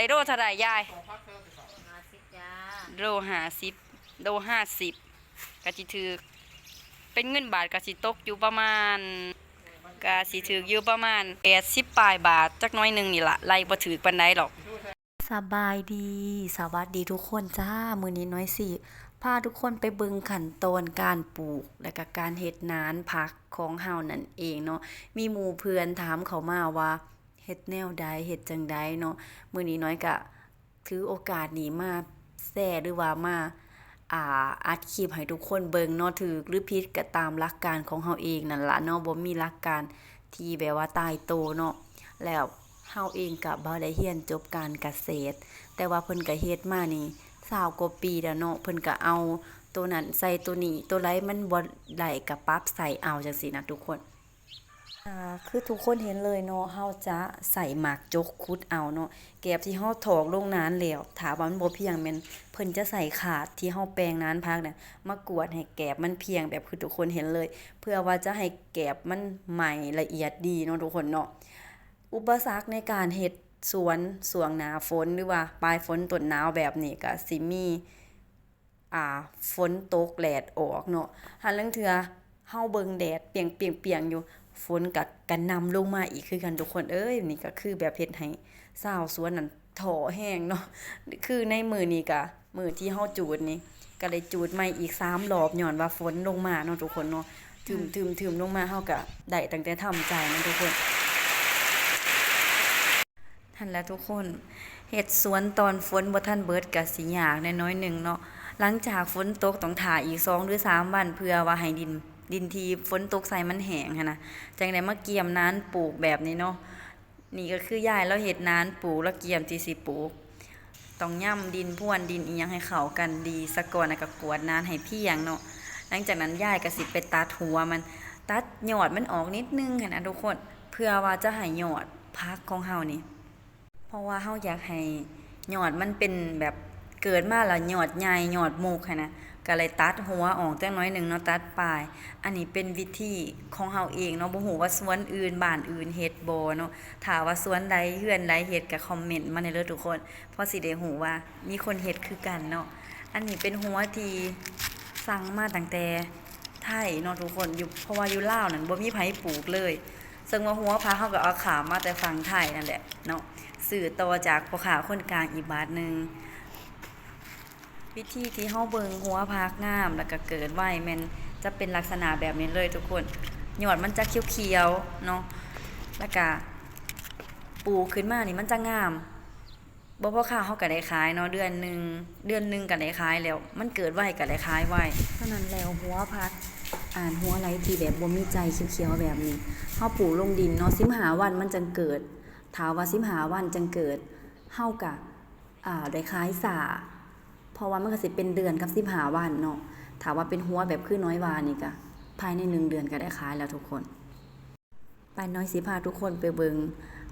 ໄດ້ໂລເທົ່າໃດຍາຍ? ໂລຫ້າສິບ ໂລຫ້າສິບ ກະຊິຖືກ ເປັນເງິນບາດກະຊິຕົກຢູ່ປະມານ ກະຊິຖືກຢູ່ປະມານແປດສິບປາຍບາດ ຈັກໜ້ອຍໜຶ່ງນີ້ລະ ໄລ່ບໍ່ຖືກປານໃດດອກ. ສະບາຍດີ ສະຫວັດດີທຸກຄົນຈ້າ. ມື້ນີ້ນ້ອຍຊິພາທຸກຄົນໄປເບິ່ງຂັ້ນຕອນການປູກ ແລະກະການເຮັດນານຜັກຂອງເຮົານັ້ນເອງເນາະ. ມີໝູ່ເພື່ອນຖາມເຂົ້າມາວ່າ ເຮັດແນວໃດ ເຮັດຈັ່ງໃດເນາະ. ມື້ນີ້ນ້ອຍກະຖືໂອກາດນີ້ມາແຊ ຫຼືວ່າມາ ອ່າ ອັດຄລິບໃຫ້ທຸກຄົນເບິ່ງເນາະ. ຖືກຫຼືຜິດກະຕາມຫຼັກການຂອງເຮົາເອງນັ້ນລະເນາະ, ບໍ່ມີຫຼັກການທີ່ແບບວ່າຕາຍໂຕເນາະ. ແລ້ວເຮົາເອງກະບໍ່ໄດ້ຮຽນຈົບການກະເສດ ແຕ່ວ່າເພິ່ນກະເຮັດມານີ້ຊາວກວ່າປີແລ້ວເນາະ. ເພິ່ນກະເອົາໂຕນັ້ນໃສ່ໂຕນີ້ ໂຕໃດມັນບໍ່ໄດ້ກະປັບໃສ່ເອົາ ຈັ່ງຊີ້ນະທຸກຄົນ. ອ່າ ຄືທຸກຄົນເຫັນເລີຍເນາະ, ເຮົາຈະໃຊ້ໝາກຈົກຂຸດເອົາເນາະ. ແກບທີ່ເຮົາຖອກລົງນານແລ້ວ ຖ້າວ່າມັນບໍ່ພຽງ ແມ່ນເພິ່ນຈະໃຊ້ຂາດທີ່ເຮົາແປງນານຜັກນະ ມາກວດໃຫ້ແກບມັນພຽງ ແບບຄືທຸກຄົນເຫັນເລີຍ ເພື່ອວ່າຈະໃຫ້ແກບມັນໄໝ້ລະອຽດດີເນາະທຸກຄົນເນາະ. ອຸປະສັກໃນການເຮັດສວນຊ່ວງໜ້າຝົນ ຫຼືວ່າປາຍຝົນຕົ້ນໜາວແບບນີ້ ກະຊິມີ ອ່າ ຝົນຕົກແດດອອກເນາະ. ຫາລາງເທື່ອເຮົາເບິ່ງແດດປຽງໆໆຢູ່ ຝົນກະກະໜ່ຳລົງມາອີກຄືກັນທຸກຄົນເອີຍ. ນີ້ກະຄືແບບເຮັດໃຫ້ຊາວສວນນັ້ນທໍ້ແຮງເນາະ. ຄືໃນມື້ນີ້ກະ ມື້ທີ່ເຮົາຈູດນີ້ ກະໄດ້ຈູດໃໝ່ອີກສາມລອບ ຍ້ອນວ່າຝົນລົງມາເນາະທຸກຄົນເນາະ. ອືມ ຖືມໆໆລົງມາ ເຮົາກະໄດ້ຕັ້ງແຕ່ທຳໃຈເນາະທຸກຄົນ. ຫັ້ນແຫຼະທຸກຄົນ, ເຮັດສວນຕອນຝົນບໍ່ທັນເບີດກະຊິຍາກແດ່ໜ້ອຍໜຶ່ງເນາະ. ຫຼັງຈາກຝົນຕົກຕ້ອງຖ້າອີກສອງຫຼືສາມວັນ ເພື່ອວ່າໃຫ້ດິນ ດິນທີ່ຝົນຕົກໃສ່ມັນແຫ້ງຫັ້ນນະ ຈັ່ງໄດ້ມາກຽມນານປູກແບບນີ້ເນາະ. ນີ້ກະຄືຍາຍລາວເຮັດນານປູກ ລາວກຽມທີ່ຊິປູກ ຕ້ອງຍຳດິນ ພວນດິນອີ່ຫຍັງໃຫ້ເຂົ້າກັນດີສາກ່ອນ ແລ້ວກະກວດນານໃຫ້ພຽງເນາະ. ຫຼັງຈາກນັ້ນຍາຍກະຊິໄປຕັດຫົວມັນ ຕັດຍອດມັນອອກນິດໜຶ່ງຫັ້ນນະທຸກຄົນ ເພື່ອວ່າຈະໃຫ້ຍອດຜັກຂອງເຮົານີ້ ເພາະວ່າເຮົາຢາກໃຫ້ຍອດມັນເປັນແບບເກີດມາແລ້ວຍອດໃຫຍ່ຍອດມຸກຫັ້ນນະ ກະເລີຍຕັດຫົວອອກຈັກໜ້ອຍໜຶ່ງເນາະ ຕັດປາຍ. ອັນນີ້ເປັນວິທີຂອງເຮົາເອງເນາະ ບໍ່ຮູ້ວ່າສວນອື່ນບ້ານອື່ນເຮັດບໍ່ເນາະ. ຖ້າວ່າສວນໃດເຮືອນໃດເຮັດກະຄອມເມັນມາແດ່ເດີທຸກຄົນ ພໍຊິໄດ້ຮູ້ວ່າມີຄົນເຮັດຄືກັນເນາະ. ອັນນີ້ເປັນຫົວທີ່ສັ່ງມາຕັ້ງແຕ່ໄທເນາະທຸກຄົນ ຢູ່ ເພາະວ່າຢູ່ລາວນັ້ນບໍ່ມີໃຜປູກເລີຍ ເຊິ່ງວ່າຫົວຜັກເຮົາກະເອົາຂ້າມມາແຕ່ຝັ່ງໄທນັ້ນແຫຼະເນາະ ຊື້ຕໍ່ຈາກພໍ່ຄ້າຄົນກາງອີກບາດໜຶ່ງ. ວິທີທີ່ເຮົາເບິ່ງຫົວຜັກງາມ ແລ້ວກະເກີດໄວ ແມ່ນຈະເປັນລັກສະນະແບບນີ້ເລີຍທຸກຄົນ. ຍອດມັນຈະຂຽວໆເນາະ ແລ້ວກະປູກຂຶ້ນມານີ້ມັນຈະງາມ. ບໍ່ພໍຄ້າເຮົາກະໄດ້ຂາຍເນາະ ເດືອນໜຶ່ງ ເດືອນໜຶ່ງກະໄດ້ຂາຍແລ້ວ ມັນເກີດໄວກະໄດ້ຂາຍໄວ. ສະນັ້ນແລ້ວຫົວຜັກ ອັນ ຫົວໃດທີ່ແບບບໍ່ມີໃຈຂຽວໆແບບນີ້ ເຮົາປູກລົງດິນເນາະ ສິບຫ້າວັນມັນຈັ່ງເກີດ. ຖ້າວ່າສິບຫ້າວັນຈັ່ງເກີດ ເຮົາກະ ອ່າ ໄດ້ຂາຍຊ້າ ເພາະວ່າມັນກະຊິເປັນເດືອນກັບສິບຫ້າວັນເນາະ. ຖ້າວ່າເປັນຫົວແບບຄືນ້ອຍວ່ານີ້ກະ ພາຍໃນໜຶ່ງເດືອນກະໄດ້ຂາຍແລ້ວທຸກຄົນ. ໄປ ນ້ອຍຊິພາທຸກຄົນໄປເບິ່ງ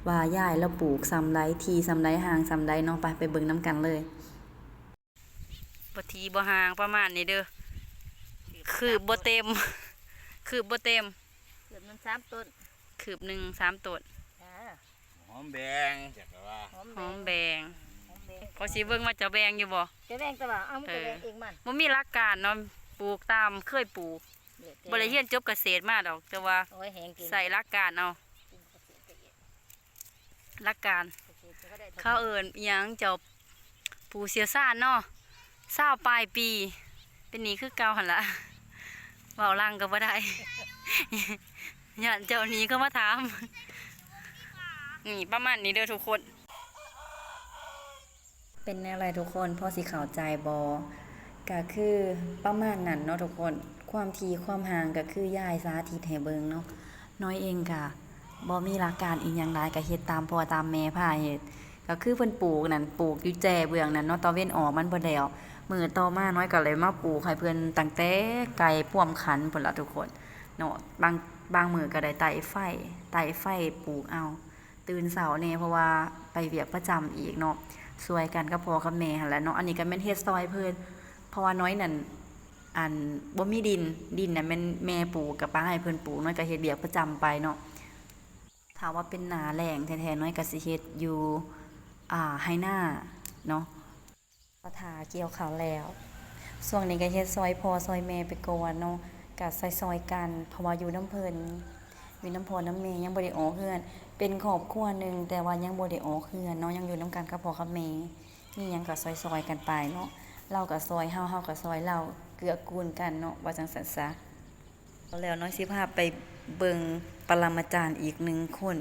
ວ່າຍາຍລາວປູກສ່ຳໃດ ທີ່ສ່ຳໃດ ຮ່າງສ່ຳໃດເນາະ. ໄປ ໄປເບິ່ງນຳກັນເລີຍ. ບໍ່ຖີ່ບໍ່ຫ່າງ ປະມານນີ້ເດີ ຄືບບໍ່ເຕັມ ຄືບບໍ່ເຕັມ ເກືອບນຳສາມຕົ້ນ ຄືບໜຶ່ງສາມຕົ້ນ. ຫອມແບງ ຈັກກະວ່າ ຫອມແບງ ຫອມແບງ ຫອມແບງ. ຂໍຊິເບິ່ງວ່າຈະແບງຢູ່ບໍ່ ຈະແບງ ແຕ່ວ່າເອົາມັນກະແບງເອງມັນ. ບໍ່ມີຫຼັກການເນາະ ປູກຕາມເຄີຍປູກ ບໍ່ໄດ້ຮຽນຈົບກະເສດມາດອກ ແຕ່ວ່າ ໂອ້ຍ ແຮງເກັ່ງ ໃຊ້ຫຼັກການເອົາ ຫຼັກການ ເຂົາເອີ້ນອີ່ຫຍັງ ເຈົ້າ ຜູ້ຊ່ຽວຊານເນາະ ຊາວປາຍປີ ເປັນໜີ້ຄືເກົ່າຫັ້ນລະ ເວົ້າຫຼັງກະບໍ່ໄດ້ ຢ້ານເຈົ້າໜີ້ເຂົ້າມາຖາມ. ນີ້ ປະມານນີ້ເດີທຸກຄົນ. ເປັນແນວໃດທຸກຄົນ ພໍຊິເຂົ້າໃຈບໍ່? ກະຄືປະມານນັ້ນເນາະທຸກຄົນ ຄວາມຖີ່ຄວາມຫ່າງກະຄືຍາຍສາທິດໃຫ້ເບິ່ງເນາະ. ນ້ອຍເອງກະບໍ່ມີຫຼັກການອີ່ຫຍັງຫຼາຍ ກະເຮັດຕາມພໍ່ຕາມແມ່ພາເຮັດ ກະຄືເພິ່ນປູກນັ້ນ ປູກຢູ່ແຈເບື້ອງນັ້ນເນາະ ຕາເວັນອອກມັນບໍ່ແລ້ວ. ມື້ຕໍ່ມານ້ອຍກະເລີຍມາປູກໃຫ້ເພິ່ນຕັ້ງແຕ່ໄກ່ພວມຂັນພຸ້ນລະທຸກຄົນເນາະ. ບາງ ບາງມື້ກະໄດ້ໄຕ້ໄຟ ໄຕ້ໄຟປູກເອົາ ຕື່ນເຊົ້າແດ່ ເພາະວ່າໄປວຽກປະຈຳອີກເນາະ ຊ່ວຍກັນກັບພໍ່ກັບແມ່ຫັ້ນແຫຼະເນາະ. ອັນນີ້ກະແມ່ນເຮັດຊ່ອຍເພິ່ນ ເພາະວ່ານ້ອຍນັ້ນ ອັນ ບໍ່ມີດິນ ດິນນະແມ່ນແມ່ປູກ ກະປະໃຫ້ເພິ່ນປູກ ນ້ອຍກະເຮັດວຽກປະຈຳໄປເນາະ. ຖ້າວ່າເປັນໜ້າແລ້ງແທ້ໆ ນ້ອຍກະຊິເຮັດຢູ່ ອ່າ ໄຮ່ນາເນາະ ກໍຖ້າກ່ຽວເຂົ້າແລ້ວ. ຊ່ວງນີ້ກໍເຮັດຊ່ອຍພໍ່ຊ່ອຍແມ່ໄປກ່ອນເນາະ ກໍຊ່ອຍໆກັນ ເພາະວ່າຢູ່ນຳເພິ່ນ ຢູ່ນຳພໍ່ນຳແມ່ ຍັງບໍ່ໄດ້ອອກເຮືອນ. ເປັນຄອບຄົວໜຶ່ງ ແຕ່ວ່າຍັງບໍ່ໄດ້ອອກເຮືອນເນາະ ຍັງຢູ່ນຳກັນກັບພໍ່ກັບແມ່. ມີຫຍັງກໍຊ່ອຍໆກັນໄປເນາະ ລາວກໍຊ່ອຍເຮົາ ເຮົາກໍຊ່ອຍລາວ ເກື້ອກູນກັນເນາະ ວ່າຈັ່ງຊັ້ນຊະ. ແລ້ວນ້ອຍຊິພາໄປເບິ່ງປະລະມາຈານອີກໜຶ່ງຄົນ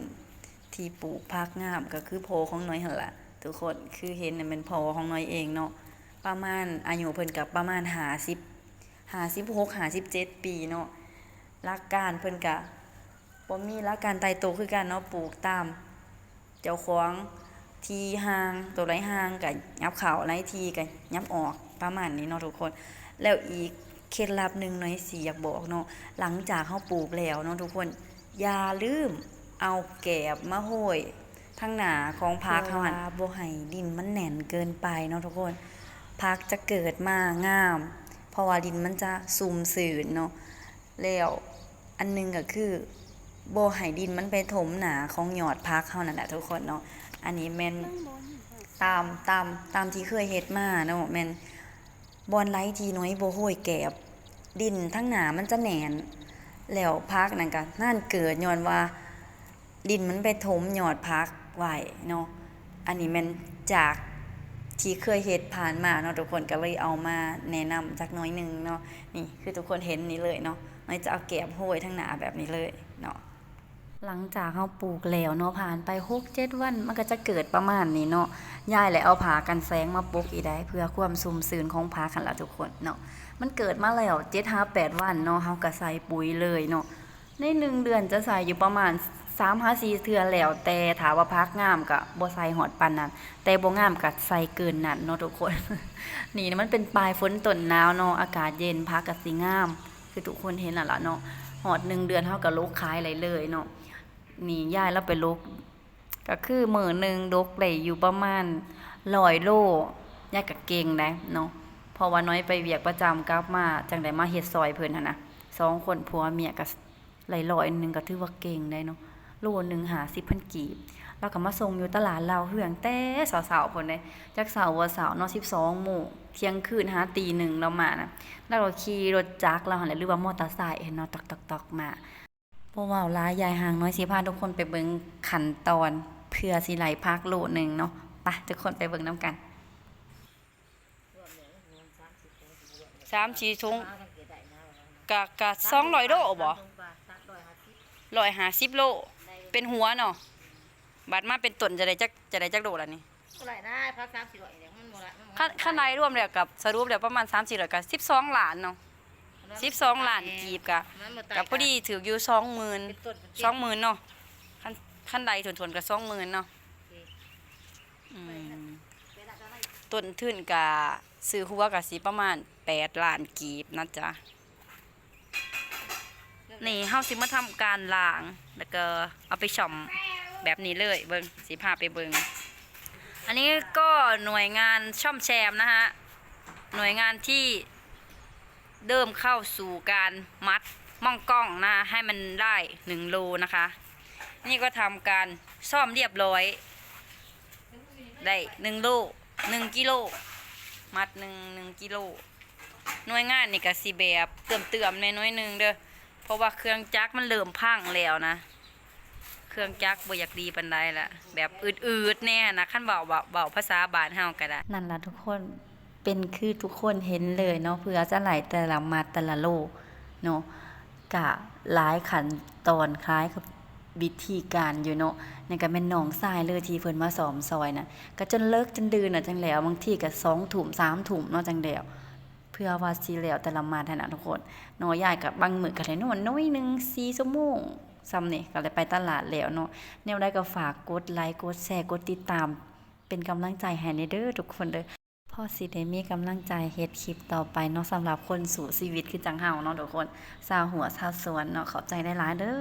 ທີ່ປູກຜັກງາມ ກໍຄືພໍ່ຂອງນ້ອຍຫັ້ນລະທຸກຄົນ. ຄືເຫັນນັ້ນແມ່ນພໍ່ຂອງນ້ອຍເອງເນາະ ປະມານ ອາຍຸເພິ່ນກໍປະມານຫ້າສິບ ຫ້າສິບຫົກ ຫ້າສິບເຈັດປີເນາະ. ຫຼັກການເພິ່ນກໍບໍ່ມີຫຼັກການຕາຍໂຕຄືກັນເນາະ ປູກຕາມ ເຈົ້າຂອງທີ່ຫ່າງ ໂຕໃດຫ່າງກະຫຍັບເຂົ້າ ໃນທີ່ກະຫຍັບອອກ ປະມານນີ້ເນາະທຸກຄົນ. ແລ້ວອີກເຄັດລັບໜຶ່ງໜ້ອຍຊິຢາກບອກເນາະ ຫຼັງຈາກເຮົາປູກແລ້ວເນາະທຸກຄົນ ຢ່າລືມເອົາແກບມາໂຮຍທາງໜ້າຂອງຜັກເຮົາ ເພື່ອວ່າບໍ່ໃຫ້ດິນມັນແໜ້ນເກີນໄປເນາະທຸກຄົນ. ຜັກຈະເກີດມາງາມ ເພາະວ່າດິນມັນຈະຊຸ່ມຊື່ນເນາະ. ແລ້ວອັນໜຶ່ງກໍຄື ບໍ່ໃຫ້ດິນມັນໄປຖົມໜ້າຂອງຍອດຜັກເຮົານັ້ນແຫຼະທຸກຄົນເນາະ. ອັນນີ້ແມ່ນຕາມ ຕາມ ຕາມທີ່ເຄີຍເຮັດມາເນາະ ແມ່ນບ່ອນໃດທີ່ນ້ອຍບໍ່ໂຮຍແກບ ດິນທາງໜ້າມັນຈະແໜ້ນ ແລ້ວຜັກນັ້ນກໍນານເກີດ ຍ້ອນວ່າ ດິນມັນໄປຖົມຍອດຜັກໄວ້ເນາະ. ອັນນີ້ແມ່ນຈາກທີ່ເຄີຍເຮັດຜ່ານມາເນາະທຸກຄົນ ກໍເລີຍເອົາມາແນະນຳຈັກໜ້ອຍໜຶ່ງເນາະ. ນີ້ຄືທຸກຄົນເຫັນນີ້ເລີຍເນາະ ນ້ອຍຈະເອົາແກບໂຮຍທາງໜ້າແບບນີ້ເລີຍເນາະ. ຫຼັງຈາກເຮົາປູກແລ້ວເນາະ ຜ່ານໄປຫົກເຈັດວັນ ມັນກໍຈະເກີດປະມານນີ້ເນາະ. ຍາຍແຫຼະເອົາຜ້າກັນແສງມາປົກອີກໄດ໋ ເພື່ອຄວາມຊຸ່ມຊື່ນຂອງຜັກຫັ້ນລະທຸກຄົນເນາະ. ມັນເກີດມາແລ້ວເຈັດຫາແປດວັນເນາະ ເຮົາກໍໃສ່ປຸ໋ຍເລີຍເນາະ. ໃນໜຶ່ງເດືອນຈະໃສ່ຢູ່ປະມານສາມຫາສີ່ເທື່ອ ແລ້ວແຕ່ ຖ້າວ່າຜັກງາມກໍບໍ່ໃສ່ຮອດປານນັ້ນ ແຕ່ບໍ່ງາມກໍໃສ່ເກີນນັ້ນເນາະທຸກຄົນ. ນີ້ນະ ມັນເປັນປາຍຝົນຕົ້ນໜາວເນາະ ອາກາດເຢັນ ຜັກກໍຊິງາມ ຄືທຸກຄົນເຫັນນັ້ນລະເນາະ. ຮອດໜຶ່ງເດືອນເຮົາກໍຫຼົກຂາຍໄດ້ເລີຍເນາະ. ນີ້ຍາຍລາວໄປຫຼົກ ກໍຄືມື້ໜຶ່ງຫຼົກໄດ້ຢູ່ປະມານຮ້ອຍໂລ ຍາຍກໍເກັ່ງໄດ໋ເນາະ ເພາະວ່ານ້ອຍໄປວຽກປະຈຳ ກັບມາຈັ່ງໄດ້ມາເຮັດຊ່ອຍເພິ່ນຫັ້ນນະ ສອງຄົນຜົວເມຍກໍ ໄດ້ຮ້ອຍໜຶ່ງກໍຖືວ່າເກັ່ງໄດ໋ເນາະ ໂລໜຶ່ງຫ້າສິບພັນກີບ. ລາວກໍມາສົ່ງຢູ່ຕະຫຼາດລາວເຮືອງແຕ່ເຊົ້າໆພຸ້ນເດ້ ຈັກເຊົ້າບໍ່ເຊົ້າເນາະ ສິບສອງໂມງ ທ່ຽງຄືນຫາຕີໜຶ່ງລາວມານະ. ລາວກໍຂີ່ລົດຈັກລາວຫັ້ນແຫຼະ ຫຼືວ່າມໍເຕີໄຊຫັ້ນເນາະ ຕອກໆໆມາ. ບໍ່ເວົ້າຫຼາຍ ຢາຍຫ່າງ ນ້ອຍຊິພາທຸກຄົນໄປເບິ່ງຂັ້ນຕອນ ເພື່ອຊິໄດ້ຜັກໂລໜຶ່ງເນາະ. ໄປ ທຸກຄົນໄປເບິ່ງນຳກັນ. ສາມສີ່ຖົງ ກະ ກະສອງຮ້ອຍໂລບໍ່? ຮ້ອຍຫ້າສິບໂລ ເປັນຫົວເນາະ. ບາດມາເປັນຕົ້ນຈະໄດ້ຈັກ ຈະໄດ້ຈັກໂລລະນີ້? ບໍ່ຫຼາຍນະ ພັກສາມສີ່ຮ້ອຍນີ້ ມັນບໍ່ຫຼາຍ ມັນບໍ່ຫຼາຍ. ຄັນ ຄັນໄດ້ລວມແລ້ວກັບ ສະຫຼຸບແລ້ວປະມານສາມສີ່ຮ້ອຍ ກະສິບສອງລ້ານເນາະ ສິບສອງລ້ານກີບ ກະ ກະພໍດີຖືກຢູ່ສອງໝື່ນ ສອງໝື່ນເນາະ. ຄັນ ຄັນໄດ້ຖ້ວນໆ ກະສອງໝື່ນເນາະ. ອືມ ຕົ້ນທຶນກະ ຊື້ຫົວກະຊິປະມານແປດລ້ານກີບນະຈ໊ະ. ນີ້ເຮົາຊິມາທຳການລ້າງ ແລ້ວກໍເອົາໄປສ້ອມແບບນີ້ເລີຍ. ເບິ່ງ ຊິພາໄປເບິ່ງ. ອັນນີ້ກໍໜ່ວຍງານສ້ອມແຊມນະຮະ ໜ່ວຍງານທີ່ເລີ່ມເຂົ້າສູ່ການມັດມອງກອງນະ ໃຫ້ມັນໄດ້ໜຶ່ງໂລນະຄະ. ນີ້ກໍທຳການສ້ອມລຽບລ້ອຍ ໄດ້ໜຶ່ງໂລ ໜຶ່ງກິໂລ ມັດໜຶ່ງ ໜຶ່ງກິໂລ. ໜ່ວຍງານນີ້ກະຊິແບບເຕື່ອມໆແດ່ໜ້ອຍໜຶ່ງເດີ ເພາະວ່າເຄື່ອງຈັກມັນເລີ່ມພັງແລ້ວນະ ເຄື່ອງຈັກບໍ່ຢາກດີປານໃດລະ ແບບອືດໆແດ່ຫັ້ນນະ ຄັນເວົ້າ ເວົ້າ ເວົ້າພາສາບ້ານເຮົາກະໄດ້. ນັ້ນລະທຸກຄົນ ເປັນຄືທຸກຄົນເຫັນເລີຍເນາະ ເພື່ອຈະໄດ້ແຕ່ລະມັດແຕ່ລະໂລເນາະ ກະຫຼາຍຂັ້ນຕອນ ຫຼາຍ ວິທີການຢູ່ເນາະ. ນັ້ນກໍແມ່ນນ້ອງຊາຍເລີຍທີ່ເພິ່ນມາສ້ອມຊ່ອຍນະ ກໍຈົນເລິກຈົນດື່ນນະຈັ່ງແລ້ວ ບາງທີກໍສອງທຸ່ມ ສາມທຸ່ມເນາະຈັ່ງແລ້ວ ເພື່ອວ່າຊິແລ້ວແຕ່ລະມັດຫັ້ນນະທຸກຄົນເນາະ. ຍາຍກໍບາງມື້ກໍໄດ້ນອນໜ້ອຍໜຶ່ງ ສີ່ຊົ່ວໂມງ ສ່ຳນີ້ກໍໄດ້ໄປຕະຫຼາດແລ້ວເນາະ. ແນວໃດກໍຝາກກົດໄລ ກົດແຊ ກົດຕິດຕາມ ເປັນກຳລັງໃຈໃຫ້ແດ່ເດີທຸກຄົນເດີ. ພໍຊິໄດ້ມີກຳລັງໃຈເຮັດຄລິບຕໍ່ໄປເນາະ ສຳລັບຄົນສູ້ຊີວິດຄືຈັ່ງເຮົາເນາະທຸກຄົນ ຊາວຮົ້ວຊາວສວນເນາະ. ຂອບໃຈຫຼາຍໆເດີ.